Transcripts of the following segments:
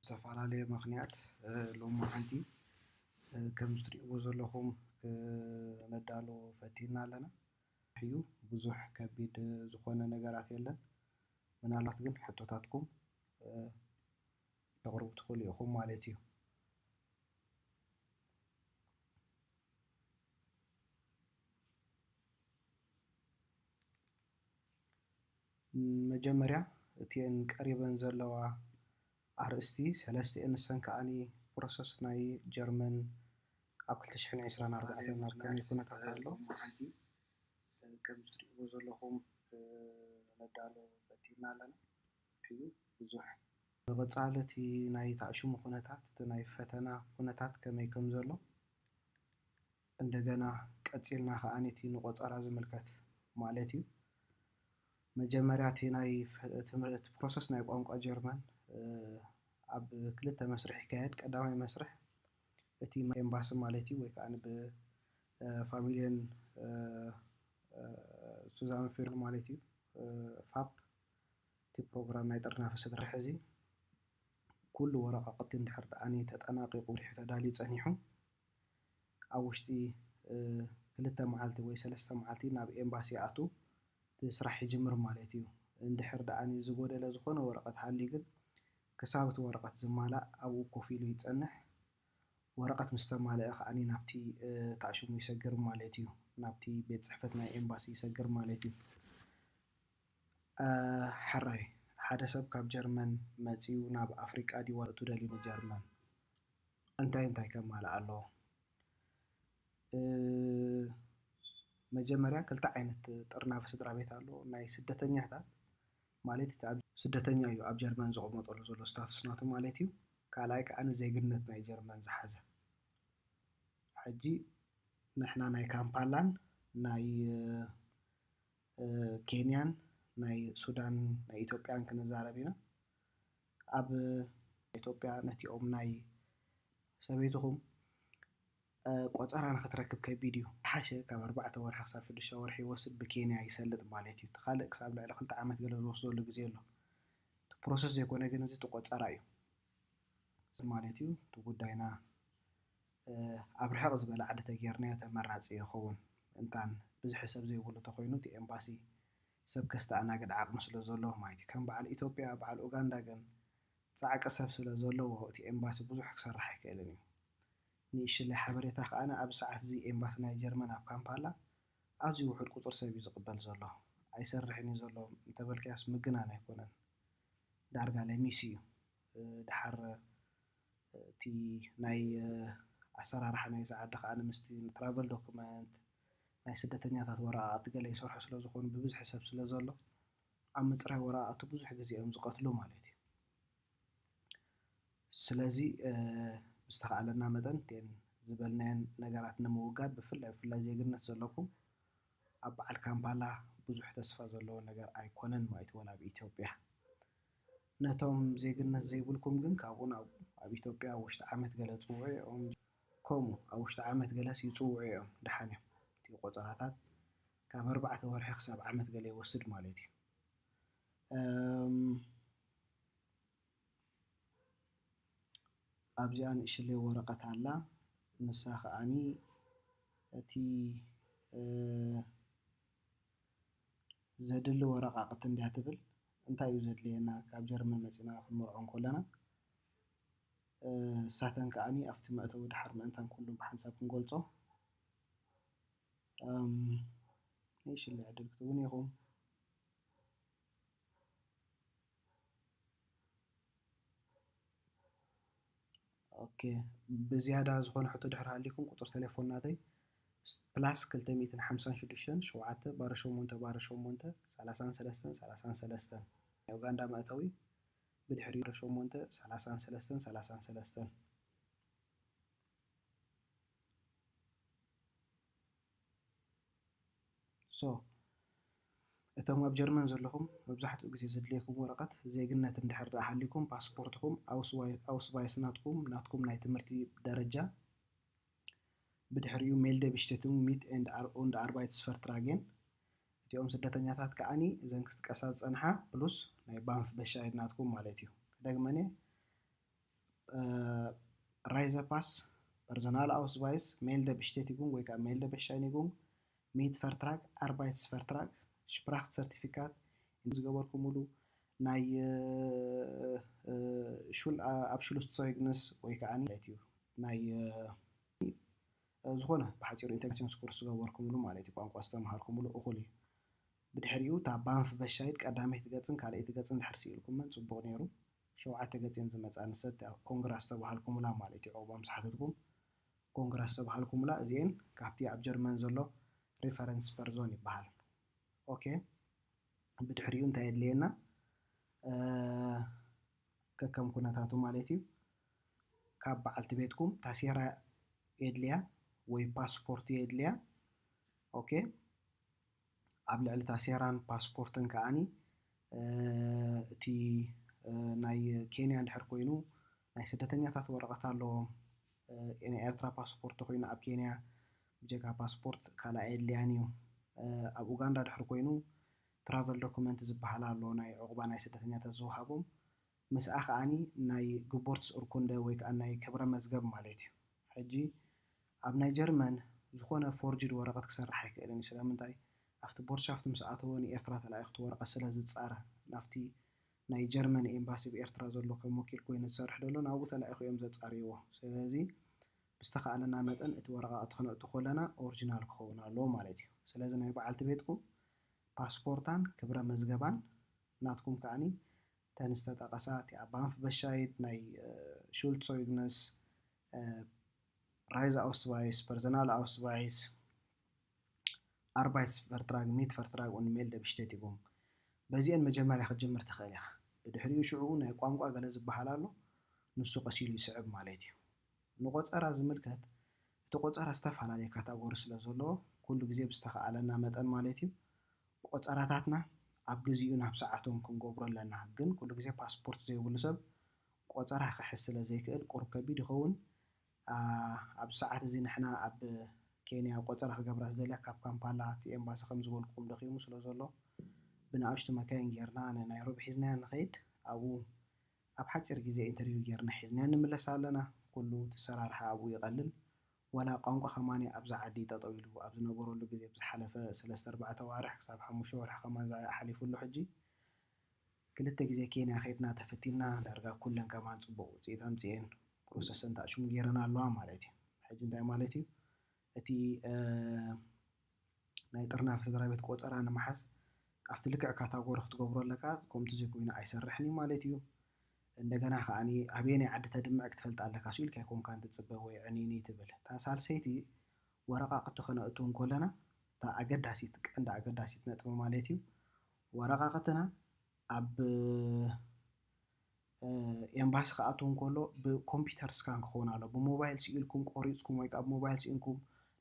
ዝተፈላለየ ምኽንያት ሎማዓንቲ ከምዚ ትሪእዎ ዘለኹም ክነዳሎ ፈቲና ኣለና እዩ። ብዙሕ ከቢድ ዝኾነ ነገራት የለን። ምናልባት ግን ሕቶታትኩም ተቕርቡ ትኽእሉ ኢኹም ማለት እዩ። መጀመርያ እቲኤን ቀሪበን ዘለዋ ኣርእስቲ ሰለስቲኤን ንሰን ከዓኒ ፕሮሰስ ናይ ጀርመን ኣብ ክልተ ሽሕን ዕስራን ኣርባዕተን ኣብ ከመይ ኩነታት ኣሎ። ከምዚ ትሪእዎ ዘለኹም ነዳሎ ፈቲና ኣለና እዩ። ብዙሕ ብቐጻሊ እቲ ናይ ታዕሽሙ ኩነታት፣ እቲ ናይ ፈተና ኩነታት ከመይ ከም ዘሎ እንደገና ቀጺልና ከኣ ነቲ ንቆጸራ ዝምልከት ማለት እዩ። መጀመርያ እቲ ናይ ትምህርቲ ፕሮሰስ ናይ ቋንቋ ጀርመን ኣብ ክልተ መስርሕ ይካየድ። ቀዳማይ መስርሕ እቲ ኤምባሲ ማለት እዩ፣ ወይ ከዓ ብፋሚልየን ሱዛን ፊርል ማለት እዩ፣ ፋፕ እቲ ፕሮግራም ናይ ጥርናፈ ስድራ ሕዚ ኩሉ ወረቃቅቲ እንድሕር ደኣኒ ተጠናቂቁ ድሕሪ ተዳልዩ ጸኒሑ ኣብ ውሽጢ ክልተ መዓልቲ ወይ ሰለስተ መዓልቲ ናብ ኤምባሲ ይኣቱ፣ እቲ ስራሕ ይጅምር ማለት እዩ። እንድሕር ደኣኒ ዝጎደለ ዝኾነ ወረቀት ሃልዩ ግን ክሳብ እቲ ወረቀት ዝማላእ ኣብኡ ኮፍ ኢሉ ይጸንሕ። ወረቀት ምስ ተማልአ ከኣኒ ናብቲ ታዕሽሙ ይሰግር ማለት እዩ። ናብቲ ቤት ጽሕፈት ናይ ኤምባሲ ይሰግር ማለት እዩ። ሕራይ ሓደ ሰብ ካብ ጀርመን መጺኡ ናብ ኣፍሪቃ ድዩ ዋላ እቱ ደልዩ ንጀርመን እንታይ እንታይ ከማልእ ኣለዎ? መጀመርያ ክልተ ዓይነት ጥርናፈ ስድራ ቤት ኣሎ። ናይ ስደተኛታት ማለት እቲ ስደተኛ እዩ ኣብ ጀርመን ዝቕመጠሉ ዘሎ ስታቱስ ናቱ ማለት እዩ። ካልኣይ ከዓ ንዜግነት ናይ ጀርመን ዝሓዘ። ሕጂ ንሕና ናይ ካምፓላን ናይ ኬንያን ናይ ሱዳን ናይ ኢትዮጵያን ክንዛረብ ኢና። ኣብ ኢትዮጵያ ነቲኦም ናይ ሰበይትኹም ቆጸራ ንክትረክብ ከቢድ እዩ። ዝሓሸ ካብ ኣርባዕተ ወርሒ ክሳብ ሽዱሽተ ወርሒ ይወስድ፣ ብኬንያ ይሰልጥ ማለት እዩ። እቲ ካልእ ክሳብ ልዕሊ ክልተ ዓመት ገለ ዝወስደሉ ግዜ ኣሎ። እቲ ፕሮሰስ ዘይኮነ ግን እዚ እቲ ቆጸራ እዩ ማለት እዩ። እቲ ጉዳይና ኣብ ርሕቕ ዝበለ ዓዲ ተጌርናዮ ተመራጺ ይኸውን። እንታን ብዝሒ ሰብ ዘይብሉ ተኾይኑ እቲ ኤምባሲ ሰብ ከስተኣናግድ ዓቕሚ ስለ ዘለዎ ማለት እዩ። ከም በዓል ኢትዮጵያ፣ በዓል ኡጋንዳ ግን ጻዕቂ ሰብ ስለ ዘለዎ እቲ ኤምባሲ ብዙሕ ክሰርሕ ኣይክእልን እዩ። ንእሽለይ ሓበሬታ ከኣ ኣብዚ ሰዓት እዚ ኤምባሲ ናይ ጀርመን ኣብ ካምፓላ ኣዝዩ ውሑድ ቁጽሪ ሰብ እዩ ዝቕበል ዘሎ። ኣይሰርሕን እዩ ዘሎ እንተበልካዮስ ምግናን ኣይኮነን። ዳርጋ ለሚስ እዩ። ድሓር እቲ ናይ ኣሰራርሓ ናይዚ ዓዲ ከኣ ምስቲ ትራቨል ዶክመንት ናይ ስደተኛታት ወረቓቕቲ ገለ ይሰርሑ ስለ ዝኾኑ ብብዝሒ ሰብ ስለ ዘሎ ኣብ ምፅራይ ወረቓቕቲ ብዙሕ ግዜ እዮም ዝቐትሉ ማለት እዩ። ስለዚ ብዝተኻእለና መጠን እተን ዝበልናየን ነገራት ንምውጋድ ብፍላይ ብፍላይ ዜግነት ዘለኩም ኣብ በዓል ካምፓላ ብዙሕ ተስፋ ዘለዎ ነገር ኣይኮነን ማለት እዩ፣ ወላ ኣብ ኢትዮጵያ። ነቶም ዜግነት ዘይብልኩም ግን ካብኡ ናብ ኣብ ኢትዮጵያ ኣብ ውሽጢ ዓመት ገለ ጽውዑ እዮም። ከምኡ ኣብ ውሽጢ ዓመት ገለስ ይጽውዑ እዮም። ደሓን እዮም። እቲ ቆጸራታት ካብ ኣርባዕተ ወርሒ ክሳብ ዓመት ገለ ይወስድ ማለት እዩ። ኣብዚኣ ንእሽለይ ወረቐት ኣላ። ንሳ ከኣኒ እቲ ዘድሊ ወረቓቕቲ እንድያ ትብል። እንታይ እዩ ዘድልየና? ካብ ጀርመን መፂና ክንመርዖ እንከለና እሳተን ከኣኒ ኣብቲ መእተዊ ድሓር ምእንታን ኩሉ ብሓንሳብ ክንገልፆ። ንእሽለይ ዕድል ክትህቡኒ ኢኹም። ኦኬ፣ ብዝያዳ ዝኾነ ሕቶ ድሕር ሃሊኩም ቁፅር ቴሌፎን ናተይ ፕላስ ክልተ ሚእትን ሓምሳን ሽዱሽተን ሸውዓተ ባሮ ሸሞንተ ባሮ ሸሞንተ ሰላሳን ሰለስተን ሰላሳን ሰለስተን ናይ ኡጋንዳ መእተዊ ብድሕሪኡ ባሮ ሸሞንተ ሰላሳን ሰለስተን ሰላሳን ሰለስተን። ሶ እቶም ኣብ ጀርመን ዘለኹም መብዛሕትኡ ግዜ ዘድልየኩም ወረቐት ዜግነት እንድሕር ደኣ ሃልዩኩም ፓስፖርትኹም ኣውስቫይስ ናትኩም ናትኩም ናይ ትምህርቲ ደረጃ ብድሕሪኡ ሜልደ ቢሽቴቱንግ ሚት ኤንድ ኣርባይት ስፈርትራጌን እቲኦም ስደተኛታት ከዓኒ እዘን ክጥቀሳ ዝጸንሓ ፕሉስ ናይ ባንፍ በሻይድ ናትኩም ማለት እዩ። ክደግመን እየ። Reisepass, Personalausweis, Meldebestätigung ወይ ከዓ Meldebescheinigung, Mietvertrag, Arbeitsvertrag, Sprachzertifikat ዝገበርኩምሉ ናይ ሹል ኣብ ሹሉስ ዞይግነስ ወይ ከዓ ማለት እዩ ናይ ዝኾነ ብሓፂሩ ኢንተግሬሽን ስኩርስ ዝገበርኩምሉ ማለት እዩ። ቋንቋ ዝተምሃርኩምሉ እኹል እዩ። ብድሕሪኡ እታ ባንፍ በሻይድ ቀዳመይቲ ገፅን ካልኣይቲ ገፅን ድሕር ስኢልኩመን ፅቡቕ ነይሩ። ሸውዓተ ገፅን ዝመፃ ንሰት ኮንግራ ዝተባሃልኩምላ ማለት እዩ። ዕቑባ ምስ ሓተትኩም ኮንግራ ዝተባሃልኩምላ እዚኤን ካብቲ ኣብ ጀርመን ዘሎ ሪፈረንስ ፐርዞን ይበሃል። ኦኬ፣ ብድሕሪኡ እንታይ የድልየና? ከከም ኩነታቱ ማለት እዩ። ካብ በዓልቲ ቤትኩም ታሴራ የድልያ ወይ ፓስፖርት የድልያ። ኦኬ፣ ኣብ ልዕሊ ታሴራን ፓስፖርትን ከዓኒ እቲ ናይ ኬንያ እንድሕር ኮይኑ ናይ ስደተኛታት ወረቐት ኣለዎም። ናይ ኤርትራ ፓስፖርት ተኮይኑ ኣብ ኬንያ ብጀካ ፓስፖርት ካልእ ኣየድልያን እዩ። ኣብ ኡጋንዳ ድሕር ኮይኑ ትራቨል ዶኩመንት ዝበሃል ኣሎ ናይ ዕቑባ ናይ ስደተኛታት ዝወሃቦም። ምስኣ ከዓኒ ናይ ግቦርትስ ኡርኩንደ ወይ ከዓ ናይ ክብረ መዝገብ ማለት እዩ። ሕጂ ኣብ ናይ ጀርመን ዝኾነ ፎርጅድ ወረቐት ክሰርሕ ኣይክእልን እዩ። ስለምንታይ? ኣብቲ ቦርሻፍት ምስ ኣተወ ንኤርትራ ተላኢኹ እቲ ወረቐት ስለ ዝጻረ ናብቲ ናይ ጀርመን ኤምባሲ ብኤርትራ ዘሎ ከም ወኪል ኮይኑ ዝሰርሕ ዘሎ ናብኡ ተላኢኹ እዮም ዘጻርይዎ። ስለዚ ብዝተኻእለና መጠን እቲ ወረቓቕቲ ክነእቱ ከለና ኦሪጂናል ክኸውን ኣለዎ ማለት እዩ። ስለዚ ናይ በዓልቲ ቤትኩም ፓስፖርታን ክብረ መዝገባን ናትኩም ከዓኒ ተን ዝተጠቐሳ እቲኣ ባንፍ በሻይድ ናይ ሹልድ ዞይግነስ፣ ራይዘ ኣውስቫይስ፣ ፐርሰናል ኣውስቫይስ፣ ኣርባይትስ ቨርትራግ፣ ሚት ቨርትራግ ኡን ሜልደ ብሽቴቲጉንግ። በዚአን መጀመርያ ክትጅምር ትኽእል ኢኻ። ብድሕሪኡ ሽዑኡ ናይ ቋንቋ ገለ ዝበሃል ኣሎ፣ ንሱ ቀስ ኢሉ ይስዕብ ማለት እዩ። ንቆጸራ ዝምልከት፣ እቲ ቆጸራ ዝተፈላለየ ካታጎሪ ስለ ዘለዎ፣ ኩሉ ግዜ ብዝተኻእለና መጠን ማለት እዩ፣ ቆጸራታትና ኣብ ግዚኡ ናብ ሰዓቶም ክንገብሮ ኣለና። ግን ኩሉ ግዜ ፓስፖርት ዘይብሉ ሰብ ቆጸራ ክሕዝ ስለ ዘይክእል ቁሩብ ከቢድ ይኸውን። ኣብ ሰዓት እዚ ንሕና ኣብ ኬንያ ቆጸራ ክገብራ ዝደልያ ካብ ካምፓላ እቲ ኤምባሲ ከም ዝበልኩኹም ደኺሙ ስለ ዘሎ ብንኣሽቱ መካይን ጌርና ንናይሮቢ ሒዝናያ ንኸይድ። ኣብኡ ኣብ ሓጺር ግዜ ኢንተርቪው ጌርና ሒዝናያ ንምለስ ኣለና። ኩሉ እቲ ኣሰራርሓ ኣብኡ ይቐልል። ዋላ ቋንቋ ከማን ኣብዛ ዓዲ ጠጠው ኢሉ ኣብ ዝነበረሉ ግዜ ብዝሓለፈ ሰለስተ ኣርባዕተ ኣዋርሕ ክሳብ ሓሙሽተ ወርሒ ከማን ሓሊፉ ኣሎ። ሕጂ ክልተ ግዜ ኬንያ ከይድና ተፈቲንና ዳርጋ ኩለን ከማን ጽቡቕ ውጽኢት ኣምጺኤን ፕሮሰሰን ተኣሽሙ ጌረን ኣለዋ ማለት እዩ። ሕጂ እንታይ ማለት እዩ? እቲ ናይ ጥርናፈ ስድራ ቤት ቆጸራ ንምሓዝ ኣብቲ ልክዕ ካታጎሪ ክትገብሮ ኣለካ። ከምቲ ዘይኮይኑ ኣይሰርሕን እዩ ማለት እዩ። እንደገና ከዓኒ ኣበየናይ ዓዲ ተድምዕ ክትፈልጥ ኣለካ ስኢልካ ኣይኮንካን ትጽበ ወይ ዕኒኒ ትብል። እታ ሳልሰይቲ ወረቓቕቲ ከነእቱ እንከለና እታ ኣገዳሲት ቀንዲ ኣገዳሲት ነጥቢ ማለት እዩ። ወረቓቕትና ኣብ ኤምባሲ ክኣትው እንከሎ ብኮምፒውተር ስካን ክኸውን ኣሎ። ብሞባይል ስኢልኩም ቆሪፅኩም ወይ ከዓ ብሞባይል ስኢንኩም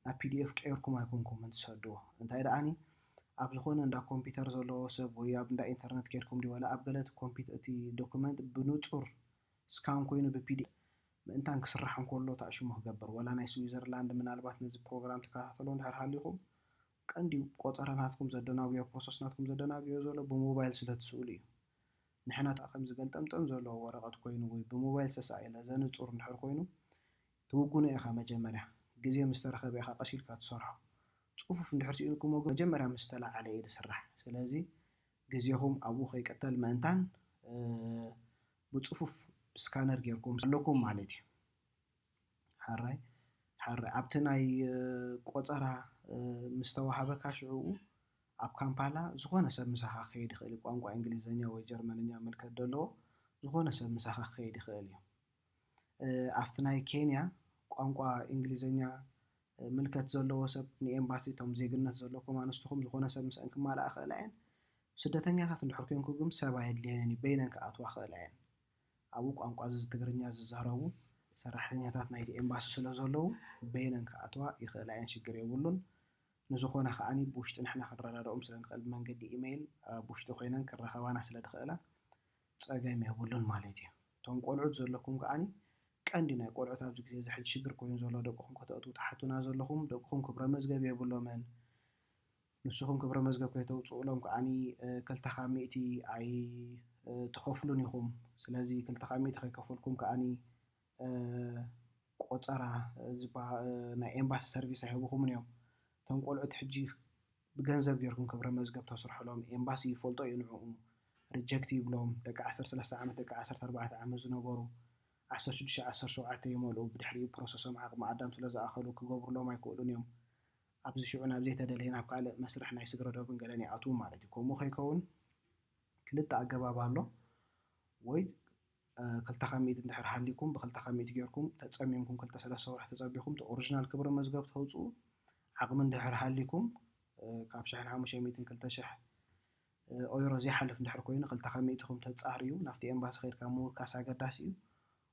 ናብ ፒዲኤፍ ቀይርኩም ኣይኮንኩምን ትሰድዎ። እንታይ ደኣኒ ኣብ ዝኾነ እንዳ ኮምፒውተር ዘለዎ ሰብ ወይ ኣብ እንዳ ኢንተርነት ከይድኩም ድዩ ዋላ ኣብ ገለ እቲ ኮምፒውተር እቲ ዶኩመንት ብንፁር ስካን ኮይኑ ብፒዲኤፍ ምእንታን ክስራሕ እንከሎ ተኣሽሙ ክገብር ዋላ ናይ ስዊዘርላንድ ምናልባት ነዚ ፕሮግራም ትከታተሉ እንድሕር ሃሊኹም ቀንዲ ቆፀራ ናትኩም ዘደናጉዮ ፕሮሰስ ናትኩም ዘደናጉዮ ዘሎ ብሞባይል ስለ ትስእሉ እዩ። ንሕና ከዓ ከምዚ ገልጠምጠም ዘለዎ ወረቐት ኮይኑ ወይ ብሞባይል ዝተሳኢለ ዘንጹር እንድሕር ኮይኑ ትውግኖ ኢኻ። መጀመርያ ግዜ ምስ ተረኸበ ኢኻ ቀስ ኢልካ ትሰርሖ። ጽፉፍ እንድሕር ስኢንኩሞ ግን መጀመርያ ምስ ተለዓለ እዩ ዝስራሕ። ስለዚ ግዜኹም ኣብኡ ከይቅተል ምእንታን ብጽፉፍ ስካነር ጌርኩም ኣለኩም ማለት እዩ። ሓራይ ሓራይ ኣብቲ ናይ ቆጸራ ምስ ተዋሃበካ ሽዑኡ ኣብ ካምፓላ ዝኾነ ሰብ ምሳኻ ክኸይድ ይኽእል እዩ። ቋንቋ እንግሊዝኛ ወይ ጀርመንኛ ምልከት ዘለዎ ዝኾነ ሰብ ምሳኻ ክኸይድ ይኽእል እዩ። ኣብቲ ናይ ኬንያ ቋንቋ እንግሊዝኛ ምልከት ዘለዎ ሰብ ንኤምባሲ እቶም ዜግነት ዘለኩም ኣንስትኹም ዝኾነ ሰብ ምስአን ክማልኣ ክእላ እየን። ስደተኛታት እንድሕር ኮንኩ ግን ሰብ ኣየድልየንን እዩ፣ በይነን ክኣትዋ ክእላ እየን። ኣብኡ ቋንቋ እዚ ትግርኛ ዝዛረቡ ሰራሕተኛታት ናይቲ ኤምባሲ ስለ ዘለዉ በይነን ክኣትዋ ይኽእላ እየን፣ ሽግር የብሉን። ንዝኾነ ከዓኒ ብውሽጢ ንሕና ክንረዳድኦም ስለ ንኽእል ብመንገዲ ኢመይል ኣብ ውሽጢ ኮይነን ክራኸባና ስለ ዝኽእላ ጸገም የብሉን ማለት እዩ። እቶም ቆልዑት ዘለኩም ከዓኒ ቀንዲ ናይ ቆልዑት ኣብዚ ግዜ እዚ ሕጂ ሽግር ኮይኑ ዘሎ ደቅኹም ከተእትዉ ትሓቱና ዘለኹም ደቅኹም ክብረ መዝገብ የብሎምን። ንስኹም ክብረ መዝገብ ከይተውፅኡሎም ከዓኒ ክልተ ካብ ሚእቲ ኣይትኸፍሉን ኢኹም። ስለዚ ክልተ ካብ ሚእቲ ከይከፈልኩም ከዓኒ ቆፀራ ዝበሃል ናይ ኤምባሲ ሰርቪስ ኣይህብኹምን እዮም። እቶም ቆልዑት ሕጂ ብገንዘብ ጌርኩም ክብረ መዝገብ ተስርሕሎም፣ ኤምባሲ ይፈልጦ እዩ ንዕኡ፣ ሪጀክት ይብሎም። ደቂ ዓሰርተ ሰለስተ ዓመት፣ ደቂ ዓሰርተ ኣርባዕተ ዓመት ዝነበሩ ዓሰርተ ሽዱሽተ ዓሰርተ ሸውዓተ ይመልኡ፣ ብድሕሪኡ ፕሮሰሶም ዓቕሚ ኣዳም ስለ ዝኣኸሉ ክገብሩሎም ኣይክእሉን እዮም። ኣብዚ ሽዑ ናብ ዘይተደለየ ናብ ካልእ መስርሕ ናይ ስግረ ዶብን ገለን ይኣትዉ ማለት እዩ። ከምኡ ከይከውን ክልተ ኣገባብ ኣሎ። ወይ ክልተ ካብ ሚእቲ እንድሕር ሃሊኩም፣ ብክልተ ካብ ሚእቲ ጌርኩም ተጸሚምኩም ክልተ ሰለስተ ወርሒ ተጸቢኹም እቲ ኦሪጂናል ክብረ መዝገብ ተውጽኡ። ዓቕሚ እንድሕር ሃሊኩም ካብ ሽሕን ሓሙሽተ ሚእትን ክልተ ሽሕ ኦይሮ ዘይሓልፍ እንድሕር ኮይኑ ክልተ ካብ ሚእትኹም ተጻርዩ ናብቲ ኤምባሲ ከይድካ ምውካስ ኣገዳሲ እዩ።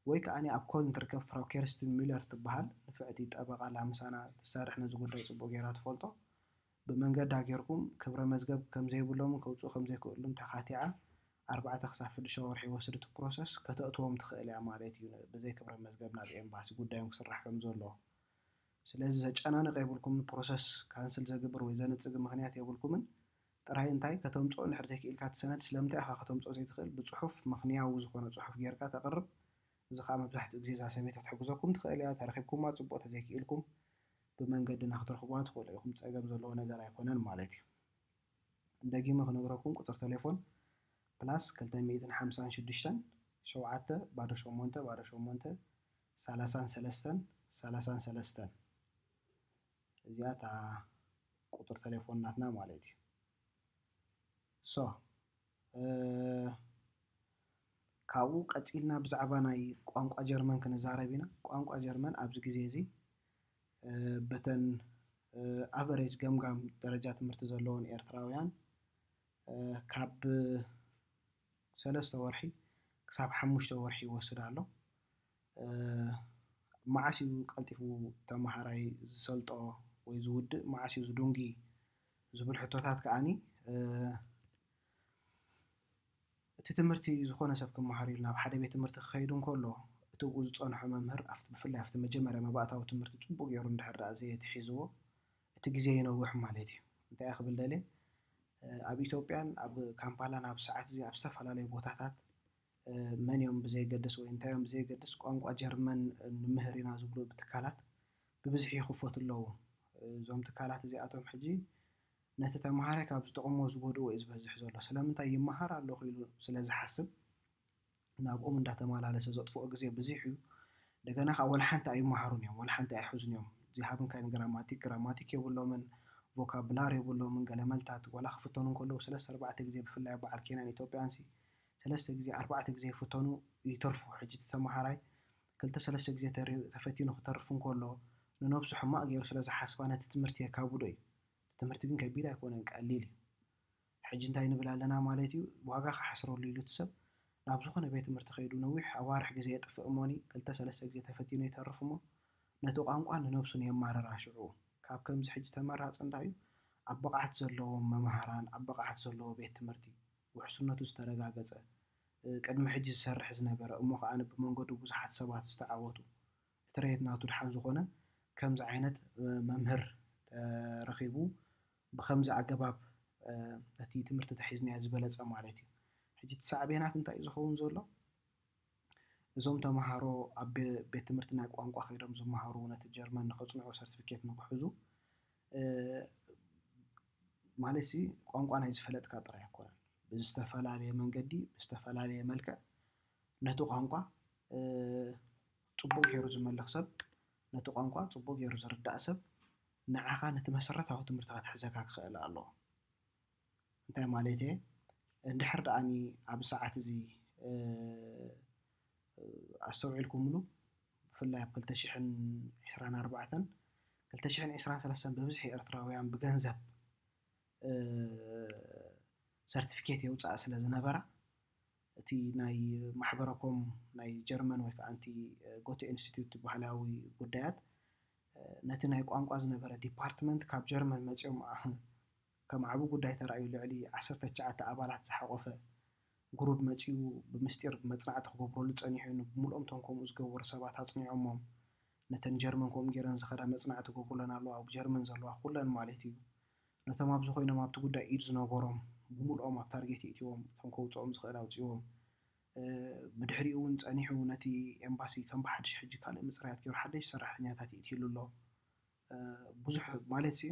ወይ ከኣኒ ኣብ ኮልን ትርከብ ፍራው ኬርስትን ሚለር ትበሃል ንፍዕቲ ጠበቓ ኣላ ምሳና ትሰርሕ ነዚ ጉዳይ ጽቡቕ ጌራ ትፈልጦ። ብመንገዳ ጌርኩም ክብረ መዝገብ ከምዘይብሎምን ከውጽኡ ከምዘይክእሉን ተኻቲዓ ኣርባዕተ ክሳብ ሽዱሽተ ወርሒ ይወስድ እቲ ፕሮሰስ ከተእትዎም ትኽእል እያ ማለት እዩ ብዘይ ክብረ መዝገብ ናብ ኤምባሲ ጉዳዮም ክስራሕ ከም ዘሎ። ስለዚ ዘጨናንቕ የብልኩምን ፕሮሰስ ካንስል ዘግብር ወይ ዘንጽግ ምኽንያት የብልኩምን። ጥራይ እንታይ ከተምጽኦ እንድሕር ዘይክኢልካ እቲ ሰነድ ስለምንታይ ኢኻ ከተምጽኦ ዘይትኽእል ብጽሑፍ ምኽንያዊ ዝኾነ ጽሑፍ ጌርካ ተቕርብ። እዚ ከዓ መብዛሕትኡ ግዜ እዛ ሰበይቲ ክትሕግዘኩም ትኽእል እያ። ተረኺብኩማ ጽቡቕ፣ ተዘይክኢልኩም ብመንገድና ክትረኽብዋ ትኽእሉ ኢኹም። ጸገም ዘለዎ ነገር ኣይኮነን ማለት እዩ። ደጊመ ክነግረኩም ቁፅር ቴሌፎን ፕላስ ክልተ ሚእትን ሓምሳን ሽዱሽተን ሸውዓተ ባዶ ሸሞንተ ባዶ ሸሞንተ ሰላሳን ሰለስተን ሰላሳን ሰለስተን እዚኣ እታ ቁፅር ቴሌፎን ናትና ማለት እዩ። ሶ ካብኡ ቀፂልና ብዛዕባ ናይ ቋንቋ ጀርመን ክንዛረብ ኢና። ቋንቋ ጀርመን ኣብዚ ግዜ እዚ በተን ኣቨሬጅ ገምጋም ደረጃ ትምህርቲ ዘለዎን ኤርትራውያን ካብ ሰለስተ ወርሒ ክሳብ ሓሙሽተ ወርሒ ይወስድ ኣሎ። መዓስ እዩ ቀልጢፉ ተመሃራይ ዝሰልጦ ወይ ዝውድእ፣ መዓስ እዩ ዝዱንጊ ዝብል ሕቶታት ከዓኒ እቲ ትምህርቲ ዝኾነ ሰብ ክመሃር ኢሉ ናብ ሓደ ቤት ትምህርቲ ክኸይድ እንከሎ እቲ ብኡ ዝፀንሖ መምህር ኣብቲ ብፍላይ ኣብቲ መጀመርያ መባእታዊ ትምህርቲ ፅቡቅ ገይሩ እንድሕር ደኣ ዘየትሒዝዎ እቲ ግዜ ይነውሕ ማለት እዩ። እንታይ ክብል ደልየ ኣብ ኢትዮጵያን ኣብ ካምፓላን ኣብ ሰዓት እዚ ኣብ ዝተፈላለዩ ቦታታት መን እዮም ብዘየገድስ ወይ እንታይ እዮም ብዘየገድስ ቋንቋ ጀርመን ንምህር ኢና ዝብሉ ትካላት ብብዝሒ ይኽፈቱ ኣለዉ። እዞም ትካላት እዚኣቶም ሕጂ ነቲ ተምሃራይ ካብ ዝጠቕሞ ዝጎድኦ እዩ ዝበዝሕ ዘሎ። ስለምንታይ ይመሃር ኣለኹ ኢሉ ስለ ዝሓስብ ናብኦም እንዳተመላለሰ ዘጥፍኦ ግዜ ብዙሕ እዩ። እንደገና ከዓ ወላ ሓንቲ ኣይመሃሩን እዮም፣ ወላ ሓንቲ ኣይሕዙን እዮም። ዚሃብን ካይን ግራማቲክ ግራማቲክ የብሎምን፣ ቮካብላር የብሎምን። ገለመልታት ወላ ክፍተኑ እንከለዉ ሰለስተ ኣርባዕተ ግዜ ብፍላይ ኣብ በዓል ኬንያን ኢትዮጵያን ሲ ሰለስተ ግዜ ኣርባዕተ ግዜ ይፍተኑ ይተርፉ። ሕጂ እቲ ተመሃራይ ክልተ ሰለስተ ግዜ ተፈቲኑ ክተርፍ እንከሎ ንነብሱ ሕማቕ ገይሩ ስለ ዝሓስባ ነቲ ትምህርቲ የካብዶ እዩ። ትምህርቲ ግን ከቢድ ኣይኮነን፣ ቀሊል እዩ። ሕጂ እንታይ ንብል ኣለና ማለት እዩ፣ ዋጋ ክሓስረሉ ኢሉ እቲ ሰብ ናብ ዝኾነ ቤት ትምህርቲ ከይዱ ነዊሕ ኣዋርሕ ግዜ የጥፍእ እሞኒ ክልተ ሰለስተ ግዜ ተፈቲኑ ይተርፍ እሞ ነቲ ቋንቋ ንነብሱን የማርራ። ሽዑ ካብ ከምዚ ሕጂ ተመራፂ እንታይ እዩ? ኣብ ብቕዓት ዘለዎም መምሃራን ኣብ ብቕዓት ዘለዎ ቤት ትምህርቲ ውሕስነቱ ዝተረጋገፀ ቅድሚ ሕጂ ዝሰርሕ ዝነበረ እሞ ከዓ ብመንገዱ ብዙሓት ሰባት ዝተዓወቱ እቲ ረየት ናቱ ድሓን ዝኾነ ከምዚ ዓይነት መምህር ተረኺቡ ብኸምዚ ኣገባብ እቲ ትምህርቲ ተሒዝናዮ ዝበለፀ ማለት እዩ። ሕጂ እቲ ሳዕቤናት እንታይ እዩ ዝኸውን ዘሎ? እዞም ተምሃሮ ኣብ ቤት ትምህርቲ ናይ ቋንቋ ከይዶም ዝመሃሩ ነቲ ጀርመን ንኸፅንዑ ሰርቲፊኬት ንክሕዙ ማለት ሲ ቋንቋ ናይ ዝፈለጥካ ጥራይ ኣይኮነን። ብዝተፈላለየ መንገዲ ብዝተፈላለየ መልክዕ ነቲ ቋንቋ ፅቡቅ ገይሩ ዝመልኽ ሰብ፣ ነቲ ቋንቋ ፅቡቅ ገይሩ ዝርዳእ ሰብ ንዓኻ ነቲ መሰረታዊ ትምህርቲ ከትሕዘካ ክኽእል ኣለዎ። እንታይ ማለት እየ? እንድሕር ደኣኒ ኣብ ሰዓት እዚ ኣስተውዒልኩምሉ ብፍላይ ኣብ ክልተ ሽሕን ዕስራን ኣርባዕተን ክልተ ሽሕን ዕስራን ሰለስተን ብብዝሒ ኤርትራውያን ብገንዘብ ሰርቲፊኬት የውፅኣ ስለ ዝነበራ እቲ ናይ ማሕበረኮም ናይ ጀርመን ወይ ከዓ ንቲ ጎተ ኢንስቲትዩት ባህላዊ ጉዳያት ነቲ ናይ ቋንቋ ዝነበረ ዲፓርትመንት ካብ ጀርመን መፂኦም ከም ዓቢ ጉዳይ ተራእዩ ልዕሊ ዓሰርተ ትሽዓተ ኣባላት ዝሓቆፈ ጉሩብ መፂኡ ብምስጢር መፅናዕቲ ክገብረሉ ፀኒሑ እዩ። ብሙሉኦም እቶም ከምኡ ዝገበሩ ሰባት ኣፅኒዖሞም ነተን ጀርመን ከምኡ ገይረን ዝኸዳ መፅናዕቲ ገብሩለን ኣለዋ ኣብ ጀርመን ዘለዋ ኩለን ማለት እዩ። ነቶም ኣብዚ ኮይኖም ኣብቲ ጉዳይ ኢድ ዝነበሮም ብሙሉኦም ኣብ ታርጌት የእትዎም እቶም ከውፅኦም ዝኽእል ኣውፅዎም ብድሕሪኡ እውን ጸኒሑ ነቲ ኤምባሲ ከም ብሓድሽ ሕጂ ካልእ ምጽራያት ገይሩ ሓደሽ ሰራሕተኛታት ይእትይሉ ኣሎ። ብዙሕ ማለት ሲ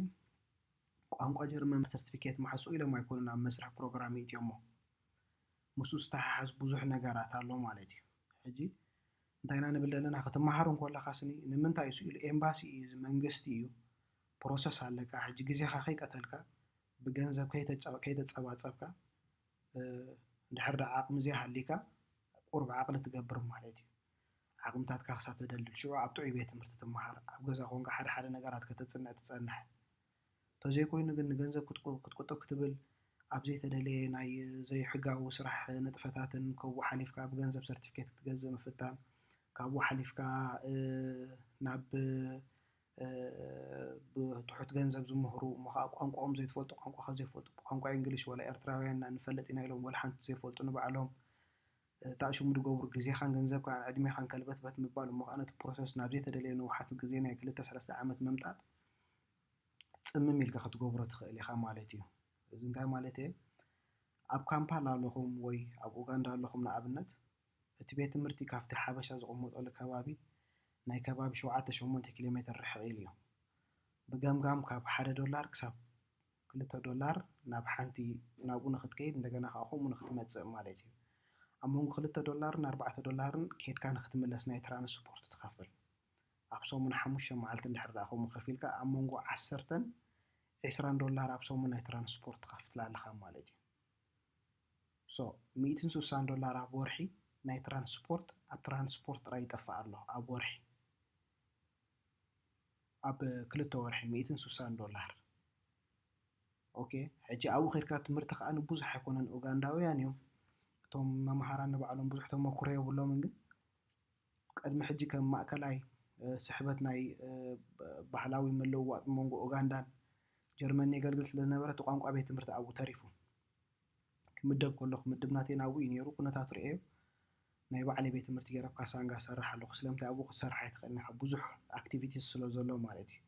ቋንቋ ጀርመን ሰርቲፊኬት ምሓዝ ኢሎም ኣይኮኑን ኣብ መስርሕ ፕሮግራም ይእትዮሞ። ምስኡ ዝተሓሓዝ ብዙሕ ነገራት ኣሎ ማለት እዩ። ሕጂ እንታይ ኢና ንብል ዘለና? ክትመሃር እንከለኻስኒ ንምንታይ እዩ ስኢሉ? ኤምባሲ እዩ፣ እዚ መንግስቲ እዩ። ፕሮሰስ ኣለካ። ሕጂ ግዜኻ ከይቀተልካ ብገንዘብ ከይተጨ- ከይተጸባጸብካ፣ እ፣ እንድሕር ደኣ ዓቕሚ ዘይሃልይካ ቁሩብ ዓቕሊ ትገብር ማለት እዩ። ዓቕምታትካ ክሳብ ተደልድል ሽዑ ኣብ ጥዑይ ቤት ትምህርቲ ትመሃር፣ ኣብ ገዛ ኮንካ ሓደ ሓደ ነገራት ከተጽንዕ ትጸንሕ። ተዘይኮይኑ ግን ንገንዘብ ክትቁ- ክትቁጥብ ክትብል ኣብ ዘይተደለየ ናይ ዘይሕጋዊ ስራሕ ንጥፈታትን ካብኡ ሓሊፍካ ብገንዘብ ሰርቲፊኬት ክትገዝእ ምፍታን፣ ካብኡ ሓሊፍካ እ፣ ናብ እ፣ ብትሑት ገንዘብ ዝምህሩ እሞ ከዓ ቋንቋኦም ዘይትፈልጡ ቋንቋ ከዘይፈልጡ ብቋንቋ እንግሊሽ ወላ ኤርትራውያን ኢና ንፈልጥ ኢና ኢሎም ወላ ሓንቲ ዘይፈልጡ ንባዕሎም እ፣ ታእሽሙ ዝገብሩ ግዜኻን ገንዘብካን ዕድሜኻን ከልበትበት ምባል እሞ ከዓ ነቲ ፕሮሰስ ናብ ዘይተደለየ ንውሓት ግዜ ናይ ክልተ ሰለስተ ዓመት ምምጣጥ ጽምም ኢልካ ክትገብሮ ትኽእል ኢኻ ማለት እዩ። እዚ እንታይ ማለት እየ? ኣብ ካምፓላ ኣለኹም ወይ ኣብ ኡጋንዳ ኣለኹም ንኣብነት እቲ ቤት ትምህርቲ ካብቲ ሓበሻ ዝቕመጠሉ ከባቢ ናይ ከባቢ ሸውዓተ ሸሞንተ ኪሎ ሜትር ርሕቕ ኢሉ እዩ። ብገምጋም ካብ ሓደ ዶላር ክሳብ ክልተ ዶላር ናብ ሓንቲ ናብኡ ንኽትከይድ እንደገና ከዓ ከምኡ ንኽትመፅእ ማለት እዩ። ኣብ መንጎ ክልተ ዶላርን ኣርባዕተ ዶላርን ከይድካ ንኽትምለስ ናይ ትራንስፖርት ትኸፍል። ኣብ ሰሙን ሓሙሽተ መዓልቲ እንድሕር ደኣ ከምኡ ከፊልካ ኣብ መንጎ ዓሰርተን ዒስራን ዶላር ኣብ ሰሙን ናይ ትራንስፖርት ትኸፍል ኣለኻ ማለት እዩ። ሶ ሚእትን ስሳን ዶላር ኣብ ወርሒ ናይ ትራንስፖርት ኣብ ትራንስፖርት ጥራይ ይጠፍእ ኣሎ ኣብ ወርሒ ኣብ ክልተ ወርሒ ሚእትን ስሳን ዶላር። ኦኬ ሕጂ ኣብኡ ከድካ ትምህርቲ ከዓ ብዙሕ ኣይኮነን ኡጋንዳውያን እዮም እቶም መምሃራን ንባዕሎም ብዙሕ ተመክሮ የብሎምን ግን ቅድሚ ሕጂ ከም ማእከላይ ስሕበት ናይ ባህላዊ ምልውዋጥ መንጎ ኡጋንዳን ጀርመንን የገልግል ስለ ዝነበረ እቲ ቋንቋ ቤት ትምህርቲ ኣብኡ ተሪፉ። ክምደብ ከለኹ ምድብ ናተይ ናብኡ እዩ ነይሩ። ኩነታቱ ርእየዮ ናይ ባዕለይ ቤት ትምህርቲ ገይረ ኣብ ካሳንጋ እሰርሕ ኣለኹ። ስለምንታይ ኣብኡ ክትሰርሕ ኣይትኽእልን ኢኻ? ብዙሕ ኣክቲቪቲስ ስለ ዘሎ ማለት እዩ።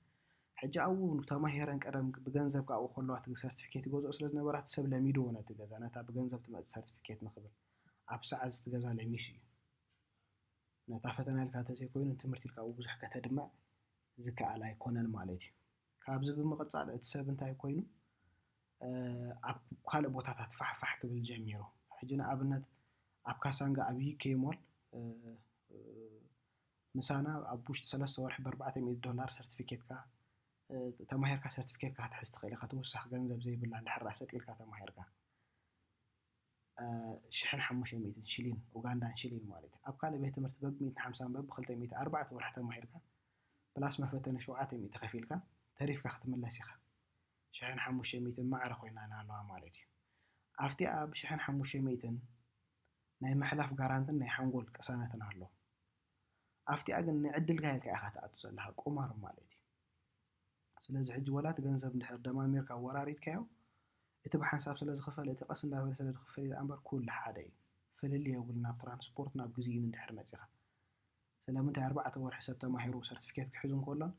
ሕጂ ኣብኡ ተማሂረን ቀደም ብገንዘብ ኣብኡ ከለዋ እቲ ሰርቲፊኬት ይገዝኦ ስለ ዝነበራ እቲ ሰብ ለሚድዎ ነቲ ገዛ ነታ ብገንዘብ ትመጽእ ሰርቲፊኬት ንኽብል ኣብ ሰዓት እቲ ገዛ ለሚሱ እዩ። ነታ ፈተና ኢልካ እንተዘይኮይኑ ንትምህርቲ ኢልካ ኣብኡ ብዙሕ ከተድምዕ ዝከኣል ኣይኮነን ማለት እዩ። ካብዚ ብምቕጻል እቲ ሰብ እንታይ ኮይኑ ኣብ ካልእ ቦታታት ፋሕፋሕ ክብል ጀሚሩ። ሕጂ ንኣብነት ኣብ ካሳንጋ ኣብ ዩኬ ሞል ምሳና ኣብ ውሽጢ ሰለስተ ወርሒ ብኣርባዕተ ሚእቲ ዶላር ሰርቲፊኬትካ ተማሂርካ ሰርቲፊኬትካ ክትሕዝ ትኽእል ኢኻ። ተወሳኺ ገንዘብ ዘይብላ እንድሕር ደኣ ሰጥ ኢልካ ተማሂርካ። ሽሕን ሓሙሽተ ሚእትን ሽሊን ኡጋንዳን ሽሊን ማለት እዩ። ኣብ ካልእ ቤት ትምህርቲ በቢ ሚእትን ሓምሳን በቢ ክልተ ሚእቲ ኣርባዕተ ወርሒ ተማሂርካ ፕላስ መፈተኒ ሸውዓተ ሚእቲ ከፊልካ ተሪፍካ ክትምለስ ኢኻ። ሽሕን ሓሙሽተ ሚእትን ማዕረ ኮይና ኣለዋ ማለት እዩ። ኣብቲኣ ብሽሕን ሓሙሽተ ሚእትን ናይ ምሕላፍ ጋራንትን ናይ ሓንጎል ቅሳነትን ኣሎ። ኣብቲኣ ግን ንዕድልካ ኢልካ ኢኻ ትኣቱ ዘለኻ ቁማር ማለት እዩ። ስለዚ ሕጂ ወላ እቲ ገንዘብ እንድሕር ደማሚርካ ኣወራሪድካዮ እቲ ብሓንሳብ ስለ ዝኽፈል እቲ ቀስ እንዳበለ ስለ ዝኽፈል እዩ ደኣ እምበር ኩሉ ሓደ እዩ። ፍልልይ የብሉን ናብ ትራንስፖርት ናብ ግዜኡን እንድሕር መጺኻ። ስለምንታይ ኣርባዕተ ወርሒ ሰብ ተማሂሩ ሰርቲፊኬት ክሕዝ እንከሎን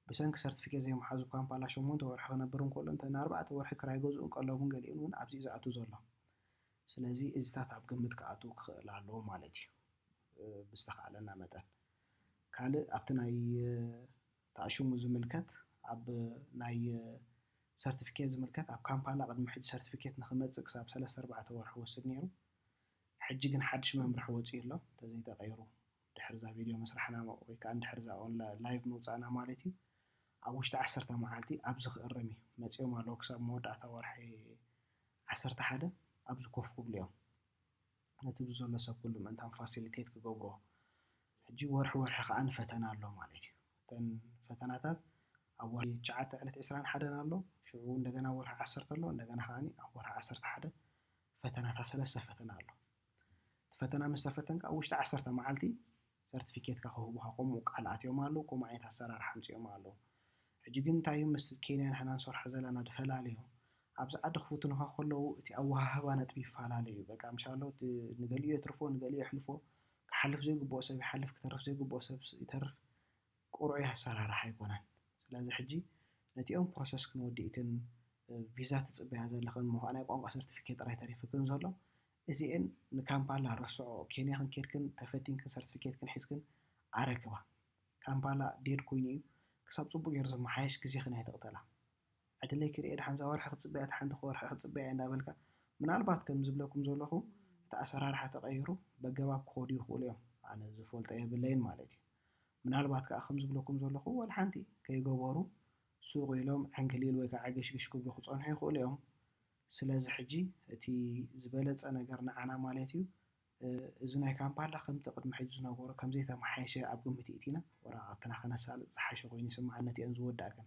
ብሰንኪ ሰርቲፊኬት ዘይምሓዙ ካምፓላ ሸሞንተ ወርሒ ክነብር እንከሎ እንተ ንኣርባዕተ ወርሒ ክራይ ገዝኡን ቀለቡን ገሊኡን እውን ኣብዚ እዩ ዝኣቱ ዘሎ። ስለዚ እዚታት ኣብ ግምት ክኣትው ክኽእል ኣለዎ ማለት እዩ ብዝተኻእለና መጠን። ካልእ ኣብቲ ናይ ተኣሽሙ ዝምልከት ኣብ ናይ ሰርቲፊኬት ዝምልከት ኣብ ካምፓላ ቅድሚ ሕጂ ሰርቲፊኬት ንክመፅእ ክሳብ ሰለስተ ኣርባዕተ ወርሒ ወስድ ነይሩ። ሕጂ ግን ሓድሽ መምርሒ ወፂኡ ኣሎ። እንተዘይተቐይሩ ድሕሪ እዛ ቪድዮ ምስራሕና ወይ ከዓ እንድሕር እዛ ላይቭ ምውፃእና ማለት እዩ ኣብ ውሽጢ ዓሰርተ መዓልቲ ኣብዚ ክእረም እዩ። መፂኦም ኣለዉ ክሳብ መወዳእታ ወርሒ ዓሰርተ ሓደ ኣብዚ ኮፍ ክብሉ እዮም። ነቲ ብዘሎ ሰብ ኩሉ ምእንታን ፋሲሊቴት ክገብሮ ሕጂ ወርሒ ወርሒ ከዓ ንፈተና ኣሎ ማለት እዩ። እተን ፈተናታት ኣብ ወርሒ ትሽዓተ ዕለት ዕስራን ሓደን ኣሎ፣ ሽዑ እንደገና ወርሒ ዓሰርተ ኣሎ፣ እንደገና ከዓ ኣብ ወርሒ ዓሰርተ ሓደ ፈተናታት ሰለስተ ፈተና ኣሎ። እቲ ፈተና ምስ ተፈተንካ ኣብ ውሽጢ ዓሰርተ መዓልቲ ሰርቲፊኬትካ ክህቡኻ ከምኡ ቃል ኣትዮም ኣለዉ፣ ከምኡ ዓይነት ኣሰራርሓ ኣምፅኦም ኣለዉ። ሕጂ ግን እንታይ እዩ ምስ ኬንያ ንሕና ንሰርሖ ዘለና ዝፈላለዩ ኣብዚ ዓዲ ክፍትኑኻ ከለዉ እቲ ኣወሃህባ ነጥቢ ይፈላለ እዩ። በቃ ምሻሎ እቲ ንገሊኡ የትርፎ ንገሊኡ የሕልፎ፣ ክሓልፍ ዘይግብኦ ሰብ ይሓልፍ፣ ክተርፍ ዘይግብኦ ሰብ ይተርፍ፣ ቁሩዕ ኣሰራርሓ ኣይኮነን። ስለዚ ሕጂ ነቲኦም ፕሮሰስክን ወዲእክን ቪዛ ትፅበያ ዘለኽን እሞ ከዓ ናይ ቋንቋ ሰርቲፊኬት ጥራይ ተሪፍክን ዘሎ እዚኤን ንካምፓላ ረስዖ። ኬንያ ክንከድክን ተፈቲንክን ሰርቲፊኬትክን ሒዝክን ኣረክባ። ካምፓላ ዴድ ኮይኑ እዩ። ክሳብ ጽቡቅ ገይሩ ዝመሓየሽ ግዜኽን ኣይትቕተላ። ዕድለይ ክርእየ ድሓን እዛ ወርሒ ክጽበያ እታ ሓንቲ ወርሒ ክጽበያ እየ እንዳበልካ ምናልባት ከም ዝብለኩም ዘለኹ እቲ ኣሰራርሓ ተቐይሩ በገባብ ክኸዱ ይኽእሉ እዮም። ኣነ ዝፈልጦ የብለይን ማለት እዩ። ምናልባት ከዓ ከም ዝብለኩም ዘለኹ ወላ ሓንቲ ከይገበሩ ሱቕ ኢሎም ዕንክሊል ወይ ከዓ ገሽግሽ ክብሉ ክጸንሑ ይኽእሉ እዮም። ስለዚ ሕጂ እቲ ዝበለጸ ነገር ንዓና ማለት እዩ እዚ ናይ ካምፓላ ከምቲ ቅድሚ ሕጂ ዝነበሮ ከም ዘይተመሓየሸ ኣብ ግምት ይእቲና ወረቓቕትና ከነሳልጥ ዝሓሸ ኮይኑ ይስምዓኒ። ነቲአን ዝወዳእክን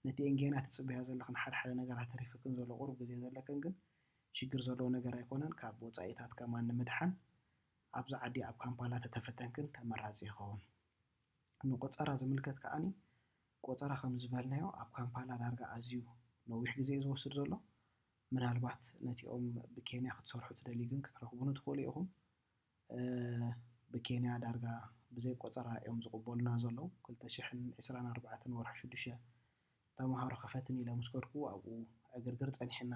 ነቲአን ጌና ትጽበያ ዘለኽን ሓደ ሓደ ነገራት ተሪፍክን ዘሎ ቁሩብ ግዜ ዘለክን ግን ሽግር ዘለዎ ነገር ኣይኮነን። ካብ ወጻኢታት ከማን ንምድሓን ኣብዚ ዓዲ ኣብ ካምፓላ ተተፈተንክን ተመራጺ ይኸውን። ንቆጸራ ዝምልከት ከኣኒ ቆጸራ ከም ዝበልናዮ ኣብ ካምፓላ ዳርጋ ኣዝዩ ነዊሕ ግዜ እዩ ዝወስድ ዘሎ። ምናልባት ነቲኦም ብኬንያ ክትሰርሑ ትደልዩ ግን ክትረኽቡኒ ትኽእሉ ኢኹም። ብኬንያ ዳርጋ ብዘይ ቆጸራ እዮም ዝቕበሉና ዘለዉ። ክልተ ሽሕን ዕስራን ኣርባዕተን ወርሒ ሽዱሽተ ተምሃሮ ክፈትን ኢለ ምስ ከድኩ ኣብኡ ዕግርግር ጸኒሕና።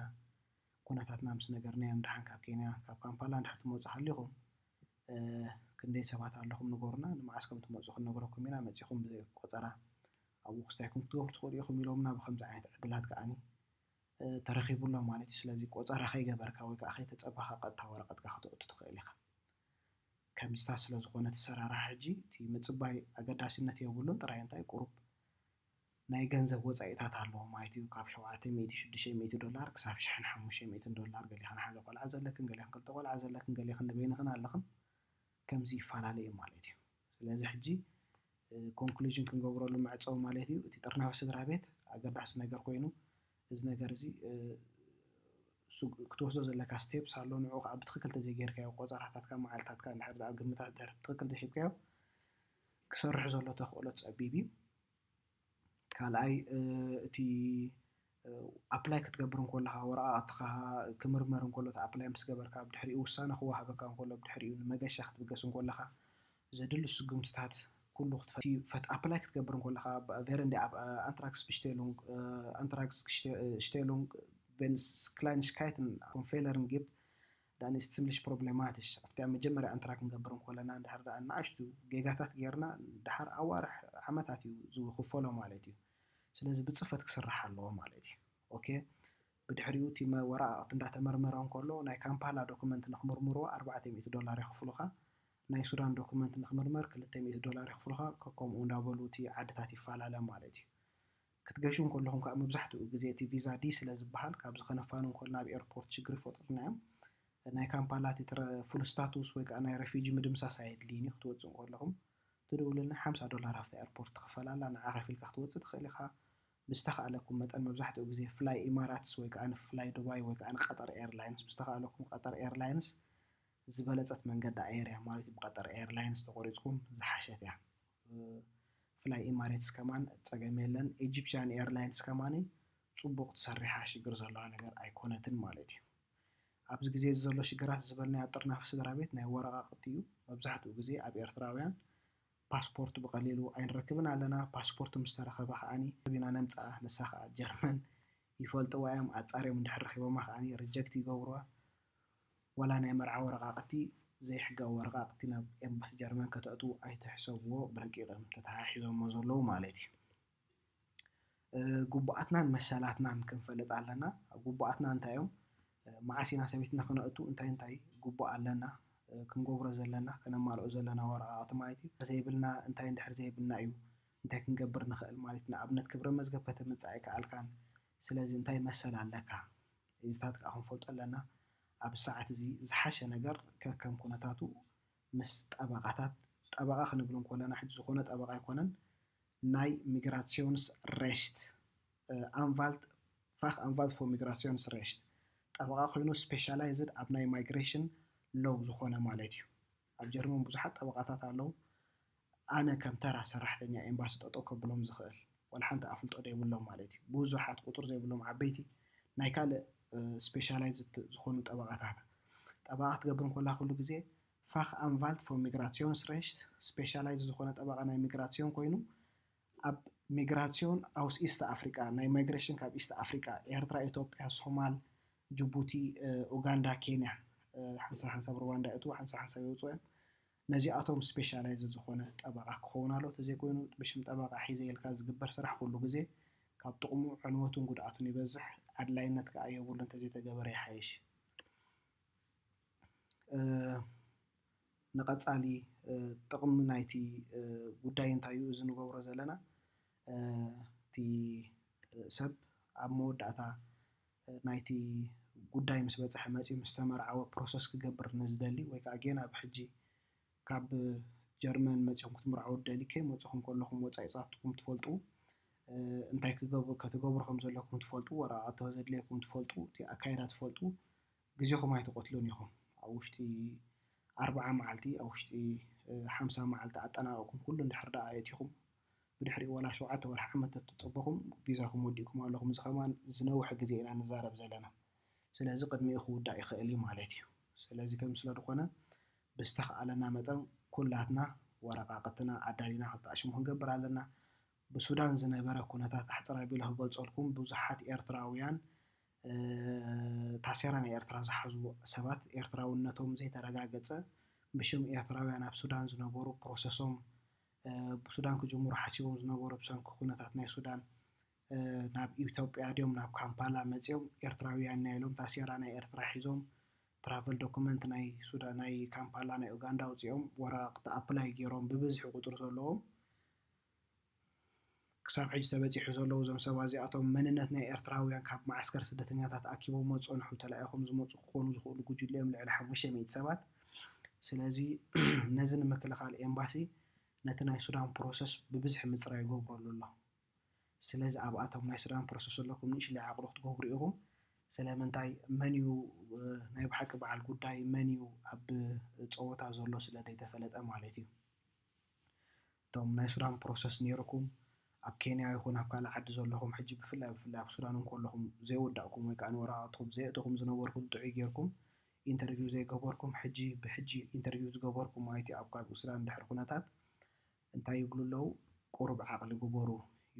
ኩነታትና ምስ ነገርናዮም ድሓን ካብ ኬንያ ካብ ካምፓላ እንድሕር ትመጹ ሃሊኹም ክንደይ ሰባት ኣለኹም ንገሩና፣ ንመዓስ ከም ትመጹ ክንነግረኩም ኢና፣ መጺኹም ብዘይ ቆጸራ ኣብኡ ክስታይኩም ክትገብሩ ትኽእሉ ኢኹም ኢሎምና። ብኸምዚ ዓይነት ዕድላት ከኣኒ ተረኺቡ ኣሎ ማለት እዩ። ስለዚ ቆጸራ ከይገበርካ ወይ ከዓ ከይተጸበኻ ቀጥታ ወረቐትካ ከተእቱ ትኽእል ኢኻ። ከምዚታት ስለ ዝኾነ እቲ ኣሰራርሓ ሕጂ እቲ ምጽባይ ኣገዳስነት የብሉን፣ ጥራይ እንታይ ቁሩብ ናይ ገንዘብ ወጻኢታት ኣለዎ ማለት እዩ። ካብ ሸውዓተ ሚእቲ ሽዱሽተ ሚእቲ ዶላር ክሳብ ሽሕን ሓሙሽተ ሚእትን ዶላር፣ ገሊኽን ሓደ ቆልዓ ዘለክን፣ ገሊኽን ክልተ ቆልዓ ዘለክን፣ ገሊኽን ንበይንኽን ኣለኽን፣ ከምዚ ይፈላለ እዩ ማለት እዩ። ስለዚ ሕጂ ኮንክሉዥን ክንገብረሉ መዕጸዊ ማለት እዩ። እቲ ጥርናፈ ስድራ ቤት ኣገዳሲ ነገር ኮይኑ እዚ ነገር እዚ ክትወስዶ ዘለካ ስቴፕስ ኣሎ። ንዑ ከዓ ብትክክል ተዘይጌርካዮ ቆፀራታትካ መዓልታትካ እንድሕር ደኣ ግምታት ድሕር ብትክክል ተሒብካዮ ክሰርሕ ዘሎ ተኽእሎ ፀቢብ እዩ። ካልኣይ እቲ ኣፕላይ ክትገብር እንኮለኻ ወረቓቕትኻ ክምርመር እንኮሎ እቲ ኣፕላይ ምስ ገበርካ ብድሕሪኡ ውሳነ ክወሃበካ እንኮሎ ብድሕሪኡ ንመገሻ ክትብገስ እንኮለኻ ዘድሊ ስጉምትታት ኩሉ ክትፈት ኣፕላይ ክትገብር እንኮለኻ ቬረንዲ ኣብ ኣንትራክስ ብሽቴሉንግ ኣንትራክስ ሽቴሉንግ ቬንስ ክላይንሽካይትን ኮንፌለርን ጊብት ዳን ኢስት ዝምልሽ ፕሮብሌማትሽ ኣብቲ ኣብ መጀመርያ ኣንትራክ ክንገብር እንኮለና እንድሕር ደኣ ንኣሽቱ ጌጋታት ጌርና ድሓር ኣዋርሕ ዓመታት እዩ ዝኽፈሎ ማለት እዩ። ስለዚ ብፅፈት ክስራሕ ኣለዎ ማለት እዩ። ኦኬ ብድሕሪኡ እቲ ወረቓቕቲ እንዳተመርመረ እንከሎ ናይ ካምፓላ ዶክመንት ንክምርምርዎ ኣርባዕተ ሚእቲ ዶላር የኽፍሉኻ። ናይ ሱዳን ዶክመንት ንክምርመር ክልተ ሚእቲ ዶላር የኽፍሉኻ። ከከምኡ እንዳበሉ እቲ ዓድታት ይፈላለ ማለት እዩ። ክትገሹ እንከለኹም ከዓ መብዛሕትኡ ግዜ እቲ ቪዛ ዲ ስለ ዝበሃል ካብዚ ከነፋኑ እንከሎ ናብ ኤርፖርት ሽግር ይፈጥሩልና እዮም። ናይ ካምፓላ እቲ ፉል ስታቱስ ወይ ከዓ ናይ ረፊጂ ምድምሳስ ኣየድልይን እዩ። ክትወፅኡ እንከለኹም ትድውሉልና ሓምሳ ዶላር ኣብቲ ኤርፖርት ትኽፈል ኣላ። ንዓ ከፊልካ ክትወፅእ ትኽእል ኢኻ። ብዝተኻእለኩም መጠን መብዛሕትኡ ግዜ ፍላይ ኢማራትስ ወይ ከዓ ፍላይ ዱባይ ወይ ከዓ ቀጠር ኤርላይንስ ብዝተኻእለኩም ቀጠር ኤርላይንስ ዝበለፀት መንገዲ ኣየር እያ ማለት እዩ። ብቀጠር ኤርላይንስ ተቆሪፅኩም ዝሓሸት እያ። ፍላይ ኢማሬትስ ከማን ፀገም የለን። ኢጂፕሽያን ኤርላይንስ ከማን ፅቡቕ ትሰርሕ እያ፣ ሽግር ዘለዋ ነገር ኣይኮነትን ማለት እዩ። ኣብዚ ግዜ እዚ ዘሎ ሽግራት ዝበልናዮ ኣብ ጥርናፈ ስድራ ቤት ናይ ወረቓቕቲ እዩ። መብዛሕትኡ ግዜ ኣብ ኤርትራውያን ፓስፖርት ብቐሊሉ ኣይንረክብን ኣለና። ፓስፖርት ምስ ተረኸበ ከዓኒ ኢና ነምፅኣ፣ ንሳ ከኣ ጀርመን ይፈልጥዋ እዮም። ኣፃርዮም እንድሕር ረኺቦማ ከዓኒ ሪጀክት ይገብሩዋ። ዋላ ናይ መርዓ ወረቓቕቲ ዘይሕጋዊ ወረቓቕቲ ናብ ኤምባሲ ጀርመን ከተእትዉ ኣይትሕሰብዎ፣ ብረቂቕ እዮም ተተሓሒዞሞ ዘለዉ ማለት እዩ። ግቡኣትናን መሰላትናን ክንፈልጥ ኣለና። ግቡኣትና እንታይ እዮም? መዓስ ኢና ሰበይትና ክነእቱ? እንታይ እንታይ ግቡእ ኣለና? ክንገብሮ ዘለና፣ ከነማልኦ ዘለና ወረቓቕቲ ማለት እዩ። ዘይብልና እንታይ እንድሕር ዘይብልና እዩ እንታይ ክንገብር ንኽእል ማለት እዩ። ንኣብነት ክብረ መዝገብ ከተምጽእ ኣይከኣልካን። ስለዚ እንታይ መሰል ኣለካ? እዚታት ከዓ ክንፈልጦ ኣለና። ኣብ ሰዓት እዚ ዝሓሸ ነገር ከከም ኩነታቱ ምስ ጠበቓታት፣ ጠበቓ ክንብል እንኮለና ሕጂ ዝኾነ ጠበቓ ኣይኮነን፣ ናይ ሚግራሲዮንስ ሬሽት ኣንቫልት ፋክ ኣንቫልት ፎር ሚግራሲዮንስ ሬሽት ጠበቓ ኮይኑ ስፔሻላይዝድ ኣብ ናይ ማይግሬሽን ሎው ዝኾነ ማለት እዩ። ኣብ ጀርመን ብዙሓት ጠበቓታት ኣለዉ። ኣነ ከም ተራ ሰራሕተኛ ኤምባሲ ጠጠው ከብሎም ዝኽእል ዋላ ሓንቲ ኣፍልጦ ዘይብሎም ማለት እዩ። ብዙሓት ቁፅር ዘይብሎም ዓበይቲ ናይ ካልእ ስፔሻላይዝድ ዝኾኑ ጠበቓታት ጠበቓ ክትገብር እንኮላ ኩሉ ግዜ ፋክ ኣንቫልት ፎር ሚግራሲዮንስ ሬሽት ስፔሻላይዝ ዝኾነ ጠበቓ ናይ ሚግራሲዮን ኮይኑ ኣብ ሚግራሲዮን ኣውስ ኢስት ኣፍሪቃ ናይ ማይግሬሽን ካብ ኢስት ኣፍሪቃ ኤርትራ፣ ኢትዮጵያ፣ ሶማል፣ ጅቡቲ፣ ኡጋንዳ፣ ኬንያ ሓንሳብ ሓንሳብ ሩዋንዳ የእትዉ፣ ሓንሳብ ሓንሳብ የውፅኡ እዮም። ነዚኣቶም ስፔሻላይዝ ዝኾነ ጠበቓ ክኸውን ኣሎ። ተዘይኮይኑ ብሽም ጠበቓ ሒዘ ኢልካ ዝግበር ስራሕ ኩሉ ግዜ ካብ ጥቕሙ ዕንወቱን ጉድኣቱን ይበዝሕ፣ ኣድላይነት ከዓ የብሉን። ተዘይተገበረ ይሓይሽ። ንቐፃሊ ጥቕሚ ናይቲ ጉዳይ እንታይ እዩ? እዚ ንገብሮ ዘለና እቲ ሰብ ኣብ መወዳእታ ናይቲ ጉዳይ ምስ በፅሐ መፂኡ ምስ ተመርዓወ ፕሮሰስ ክገብር ንዝደሊ ወይ ከዓ ጌና ብሕጂ ካብ ጀርመን መፂኹም ክትምርዓው ደሊ ከይመፅኹም ከለኹም ወፃኢ ፃትኩም ትፈልጡ እንታይ ክትገብሩ ከም ዘለኩም ትፈልጡ፣ ወረቃቅቲ ዘድልየኩም ትፈልጡ፣ እቲ ኣካይዳ ትፈልጡ፣ ግዜኹም ኣይትቆትሉን ኢኹም። ኣብ ውሽጢ ኣርብዓ መዓልቲ፣ ኣብ ውሽጢ ሓምሳ መዓልቲ ኣጠናቀኩም ኩሉ እንድሕር ደኣ ኣየቲኹም ብድሕሪኡ ዋላ ሸውዓተ ወርሒ ዓመት ተትጸበኹም ቪዛኹም ወዲእኩም ኣለኹም። እዚ ከማን ዝነውሐ ግዜ ኢና ንዛረብ ዘለና። ስለዚ ቅድሚኡ ክውዳእ ይኽእል እዩ ማለት እዩ። ስለዚ ከም ስለ ዝኾነ ብዝተኽኣለና መጠን ኩላትና ወረቃቅትና ኣዳሊና ክተኣሽሙ ክንገብር ኣለና። ብሱዳን ዝነበረ ኩነታት ኣሕፅር ኣቢለ ክገልፀልኩም ብዙሓት ኤርትራውያን ታሴራ ናይ ኤርትራ ዝሓዙ ሰባት ኤርትራውነቶም ዘይተረጋገፀ ብሽም ኤርትራውያን ኣብ ሱዳን ዝነበሩ ፕሮሰሶም ብሱዳን ክጅምሩ ሓሲቦም ዝነበሩ ብሰንኪ ኩነታት ናይ ሱዳን ናብ ኢትዮጵያ ድዮም ናብ ካምፓላ መፂኦም ኤርትራውያን ኢና ኢሎም ታሴራ ናይ ኤርትራ ሒዞም ትራቨል ዶኩመንት ናይ ሱዳን ናይ ካምፓላ ናይ ኡጋንዳ ኣውፂኦም ወረቃቅቲ ኣፕላይ ገይሮም ብብዝሒ ቁፅሪ ዘለዎም ክሳብ ሕጂ ተበፂሑ ዘለዉ እዞም ሰባት እዚኣቶም መንነት ናይ ኤርትራውያን ካብ መዓስከር ስደተኛታት ኣኪቦሞ ዝፀንሑ ተላኢኾም ዝመፁ ክኾኑ ዝኽእሉ ጉጅለ እዮም ልዕሊ ሓሙሽተ ሚእቲ ሰባት ስለዚ ነዚ ንምክልኻል ኤምባሲ ነቲ ናይ ሱዳን ፕሮሰስ ብብዝሒ ምፅራይ ይገብረሉ ኣሎ ስለዚ ኣብኣቶም ናይ ሱዳን ፕሮሰስ ዘለኩም ንእሽለይ ዓቕሊ ክትገብሩ ኢኹም ስለምንታይ መን እዩ ናይ ብሓቂ በዓል ጉዳይ መን እዩ ኣብ ፀወታ ዘሎ ስለ ዘይተፈለጠ ማለት እዩ እቶም ናይ ሱዳን ፕሮሰስ ነይርኩም ኣብ ኬንያ ይኹን ኣብ ካልእ ዓዲ ዘለኹም ሕጂ ብፍላይ ብፍላይ ኣብ ሱዳን እንከለኹም ዘይወዳእኩም ወይ ከዓ ንወረቃቅትኩም ዘየእተኹም ዝነበርኩም ጥዑይ ጌርኩም ኢንተርቪው ዘይገበርኩም ሕጂ ብሕጂ ኢንተርቪው ዝገበርኩም ማለት'ዩ ኣብ ካብ ሱዳን ድሕሪ ኩነታት እንታይ ይብሉ ኣለዉ ቁሩብ ዓቕሊ ግበሩ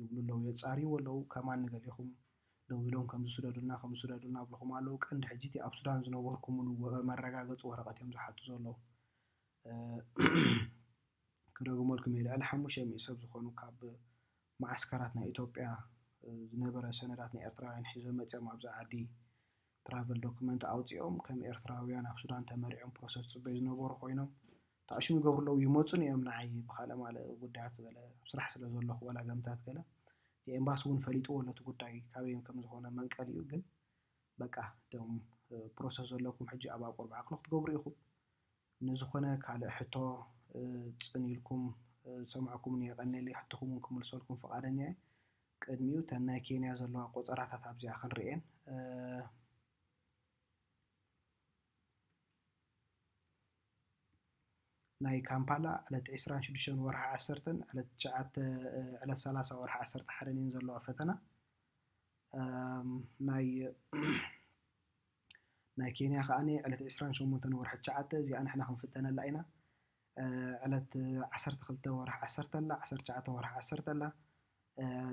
ይብሉ ኣለዉ የጻርይዎ ኣለዉ ከማን ንገሊኹም ደዊሎም ከምዚ ስደዱልና ከምዚ ስደዱልና ኣብልኹም ኣለዉ ቀንዲ ሕጂ እቲ ኣብ ሱዳን ዝነበርኩምሉ መረጋገጺ ወረቐት እዮም ዝሓቱ ዘለዉ ክደግመልኩም እየ ልዕሊ ሓሙሽተ ሚእቲ ሰብ ዝኾኑ ካብ መዓስከራት ናይ ኢትዮጵያ ዝነበረ ሰነዳት ናይ ኤርትራውያን ሒዞም መፅኦም ኣብዚ ዓዲ ትራቨል ዶክመንት ኣውፂኦም ከም ኤርትራውያን ኣብ ሱዳን ተመሪዖም ፕሮሰስ ፅበዩ ዝነበሩ ኮይኖም ተኣሽሙ ይገብሩ ኣለዉ ይመፁን እዮም ንዓይ ብካልእ ማለ ጉዳያት ገለ ኣብ ስራሕ ስለ ዘለኹ ወላ ገምታት ገለ እቲ ኤምባሲ እውን ፈሊጥዎ ኣሎ እቲ ጉዳይ ካበይ ከም ዝኾነ መንቀሊኡ ግን በቃ እቶም ፕሮሰስ ዘለኩም ሕጂ ኣብ ኣቁርብ ዓቅሊ ክትገብሩ ኢኹም ንዝኾነ ካልእ ሕቶ ጽን ኢልኩም ዝሰማዕኩምኒ የቐንየለይ። ሕቶኹም እውን ክምልሰልኩም ፍቓደኛ እየ። ቅድሚኡ እተን ናይ ኬንያ ዘለዋ ቆጸራታት ኣብዚኣ ክንርእየን። ናይ ካምፓላ ዕለት ዕስራን ሽዱሽተን ወርሒ ዓሰርተን ዕለት ትሽዓተ ዕለት ሰላሳ ወርሒ ዓሰርተ ሓደን እየን ዘለዋ ፈተና። ናይ ናይ ኬንያ ከኣ ዕለት ዕስራን ሸሞንተን ወርሒ ትሽዓተ እዚኣ ንሕና ክንፍተነላ ኢና። ዕለት ዓሰርተ ክልተ ወርሒ ዓሰርተ ኣላ፣ ዓሰርተ ትሽዓተ ወርሒ ዓሰርተ ኣላ፣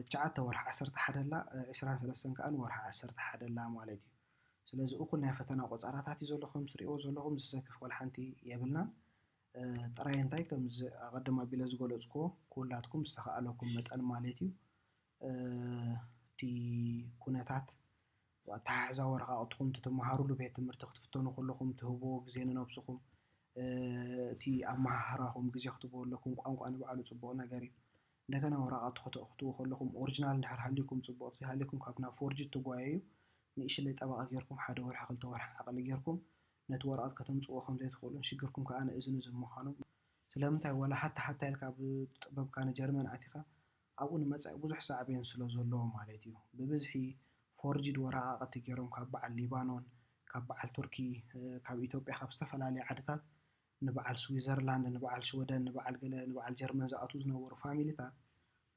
ትሽዓተ ወርሒ ዓሰርተ ሓደ ኣላ፣ ዕስራን ሰለስተን ከኣ ወርሒ ዓሰርተ ሓደ ኣላ ማለት እዩ። ስለዚ እኹል ናይ ፈተና ቆጻራታት እዩ ዘሎ። ከም ትርእይዎ ዘለኹም ዘሰክፍ ወላ ሓንቲ የብልናን። ጥራይ እንታይ ከምዚ ኣቐድም ኣቢለ ዝገለጽክዎ ኩላትኩም ዝተኸኣለኩም መጠን ማለት እዩ። እቲ ኩነታት ኣተሓሕዛ ወረቓቕትኹም እቲ ትመሃሩሉ ቤት ትምህርቲ ክትፍተኑ ከለኹም ትህብዎ ግዜ ንነብስኹም እቲ ኣመሃህራኹም ግዜ ክትህብዎ ኣለኩም። ቋንቋ ንባዕሉ ፅቡቕ ነገር እዩ። እንደገና ወረቓቕቲ ከተእኽትዉ ከለኹም ኦሪጂናል እንድሕር ሃልዩኩም ፅቡቕ ዘይሃልዩኩም ካብ ናብ ፎርጅድ ትጓየዩ ንእሽለይ ጠበቓ ጌርኩም ሓደ ወርሒ ክልተ ወርሒ ዓቕሊ ጌርኩም ነቲ ወረቐት ከተምፅዎ ከም ዘይትኽእሉን ሽግርኩም ከዓ ንእዝን እዝን ምዃኑ ስለምንታይ ዋላ ሃታ ሃታ ኢልካ ብጥበብካ ንጀርመን ኣቲኻ ኣብኡ ንመጻኢ ብዙሕ ሳዕቤን ስለ ዘለዎ ማለት እዩ። ብብዝሒ ፎርጅድ ወረቓቕቲ ገይሮም ካብ በዓል ሊባኖን፣ ካብ በዓል ቱርኪ፣ ካብ ኢትዮጵያ፣ ካብ ዝተፈላለዩ ዓድታት ንበዓል ስዊዘርላንድ፣ ንበዓል ሽወደን፣ ንበዓል ገለ ንበዓል ጀርመን ዝኣትዉ ዝነበሩ ፋሚሊታት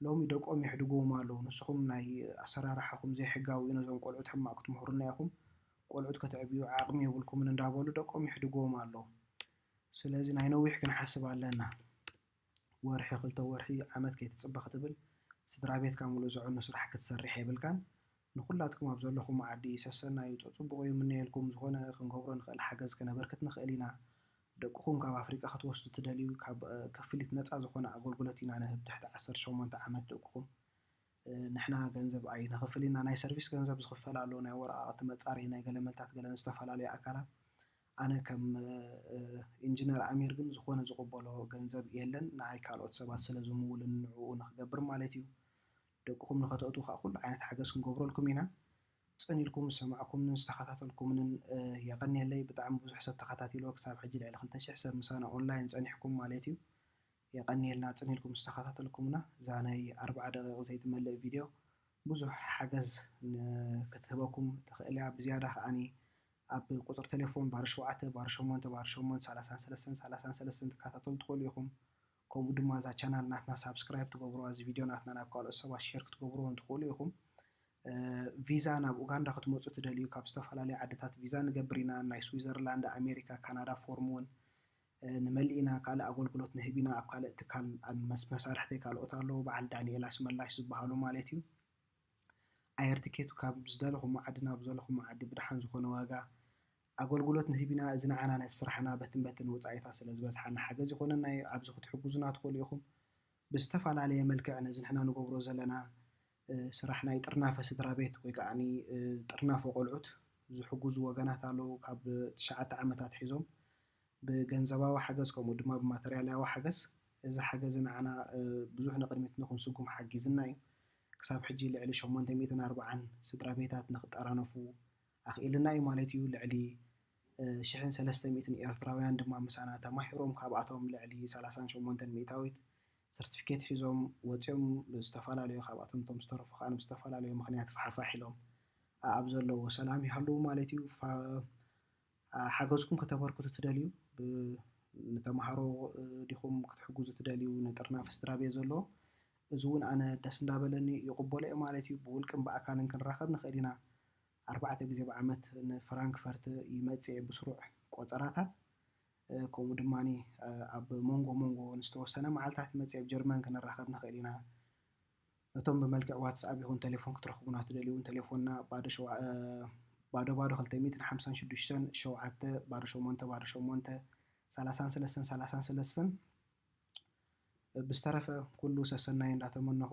ሎሚ ደቆም የሕድግዎም ኣለዉ። ንስኹም ናይ ኣሰራርሓኹም ዘይሕጋዊ እዩ፣ ነዞም ቆልዑት ሕማቕ ክትምሁሩና ኢኹም፣ ቆልዑት ከተዕብዩ ዓቕሚ የብልኩምን እንዳበሉ ደቆም የሕድግዎም ኣለዉ። ስለዚ ናይ ነዊሕ ክንሓስብ ኣለና። ወርሒ ክልተ ወርሒ ዓመት ከይትፅበ ክትብል ስድራ ቤትካ ሙሉእ ዘዕኑ ስራሕ ክትሰርሕ የብልካን። ንኹላትኩም ኣብ ዘለኹም ዓዲ ሰሰናዩ ጸጽቡቑ ይምነየልኩም። ዝኾነ ክንገብሮ ንኽእል ሓገዝ ከነበርክት ንኽእል ኢና። ደቅኹም ካብ ኣፍሪቃ ክትወስዱ ትደልዩ፣ ካብ ክፍሊት ነጻ ዝኾነ ኣገልግሎት ኢና ንህብ። ድሕቲ ዓሰርተ ሸሞንተ ዓመት ደቅኹም ንሕና ገንዘብ ኣይነኽፍል ኢና። ናይ ሰርቪስ ገንዘብ ዝኽፈል ኣሎ፣ ናይ ወረቓቕቲ መጻሪ፣ ናይ ገለመልታት ገለን ዝተፈላለዩ ኣካላት። ኣነ ከም ኢንጂነር ኣሚር ግን ዝኾነ ዝቕበሎ ገንዘብ የለን። ንዓይ ካልኦት ሰባት ስለ ዝምውልን ንዕኡ ንኽገብር ማለት እዩ። ደቅኹም ንኸተእትዉ ከዓ ኩሉ ዓይነት ሓገዝ ክንገብረልኩም ኢና። ጽን ኢልኩም ዝሰማዕኩምንን ዝተኸታተልኩምንን የቐንየለይ። ብጣዕሚ ብዙሕ ሰብ ተኸታቲልዎ፣ ክሳብ ሕጂ ልዕሊ ክልተ ሽሕ ሰብ ምሳና ኦንላይን ጸኒሕኩም ማለት እዩ። የቐንየልና ጽን ኢልኩም ዝተኸታተልኩምና። እዛ ናይ ኣርብዓ ደቂቕ ዘይትመልእ ቪድዮ ብዙሕ ሓገዝ ክትህበኩም ትኽእል እያ። ብዝያዳ ከዓኒ ኣብ ቁፅሪ ቴሌፎን ባሮ ሸውዓተ ባሮ ሸሞንተ ባሮ ሸሞንተ ሰላሳን ሰለስተን ሰላሳን ሰለስተን ትከታተሉ ትኽእሉ ኢኹም። ከምኡ ድማ እዛ ቻናል ናትና ሳብስክራይብ ትገብሩዋ፣ እዚ ቪድዮ ናትና ናብ ካልኦት ሰባት ሼር ክትገብሩዎ ትኽእሉ ኢኹም። ቪዛ ናብ ኡጋንዳ ክትመፁ ትደልዩ፣ ካብ ዝተፈላለዩ ዓድታት ቪዛ ንገብር ኢና። ናይ ስዊዘርላንድ፣ ኣሜሪካ፣ ካናዳ ፎርም እውን ንመልእ ኢና። ካልእ ኣገልግሎት ንህብ ኢና። ኣብ ካልእ ትካል መሳርሕተይ ካልኦት ኣለዉ፣ በዓል ዳንኤል ኣስመላሽ ዝበሃሉ ማለት እዩ። ኣየር ትኬቱ ካብ ዝደለኹሞ ዓዲ ናብ ዘለኹሞ ዓዲ ብደሓን ዝኾነ ዋጋ ኣገልግሎት ንህብ ኢና። እዚ ንዓና ነቲ ስራሕና በትን በትን ወጻኢታት ስለ ዝበዝሓና ሓገዝ ይኾነና እዩ። ኣብዚ ክትሕግዙና ትኽእሉ ኢኹም። ብዝተፈላለየ መልክዕ ነዚ ንሕና ንገብሮ ዘለና ስራሕ ናይ ጥርናፈ ስድራ ቤት ወይ ከዓ ጥርናፈ ቆልዑት ዝሕግዙ ወገናት ኣለዉ። ካብ ትሽዓተ ዓመታት ሒዞም ብገንዘባዊ ሓገዝ ከምኡ ድማ ብማተርያላዊ ሓገዝ። እዚ ሓገዝ ንዓና ብዙሕ ንቕድሚት ንክንስጉም ሓጊዝና እዩ። ክሳብ ሕጂ ልዕሊ ሸሞንተ ሚእትን ኣርባዓን ስድራ ቤታት ንክጠራነፉ ኣኽኢልና እዩ ማለት እዩ። ልዕሊ ሽሕን ሰለስተ ሚእትን ኤርትራውያን ድማ ምሳና ተማሂሮም፣ ካብኣቶም ልዕሊ ሰላሳን ሸሞንተን ሚእታዊት ሰርቲፊኬት ሒዞም ወፂኦም፣ ዝተፈላለዩ ካብኣቶም እቶም ዝተረፉ ከዓ ብዝተፈላለዩ ምክንያት ፋሕፋሕ ኢሎም ኣብ ዘለዎ ሰላም ይሃልዉ ማለት እዩ። ሓገዝኩም ከተበርክቱ ትደልዩ፣ ንተምሃሮ ዲኹም ክትሕግዙ ትደልዩ፣ ንጥርናፈ ስድራ ቤት ዘሎ፣ እዚ እውን ኣነ ደስ እንዳበለኒ ይቕበሎ እየ ማለት እዩ። ብውልቅን ብኣካልን ክንራኸብ ንኽእል ኢና። ኣርባዕተ ግዜ ብዓመት ንፍራንክፈርት ይመጽእ እየ ብስሩዕ ቆጸራታት። ከምኡ ድማ ኣብ መንጎ መንጎ ንዝተወሰነ መዓልታት ይመጽእ እየ። ኣብ ጀርመን ክንራኸብ ንኽእል ኢና። ነቶም ብመልክዕ ዋትስኣፕ ይኹን ቴሌፎን ክትረኽቡና ትደልዩ እውን ቴሌፎንና ባዶ ሸዋ-፣ ባዶ ባዶ ክልተ ሚእትን ሓምሳን ሽዱሽተን ሸውዓተ ባዶ ሸሞንተ ባዶ ሸሞንተ ሰላሳን ሰለስተን ሰላሳን ሰለስተን። ብዝተረፈ ኩሉ ሰሰናይ እንዳተመነኹ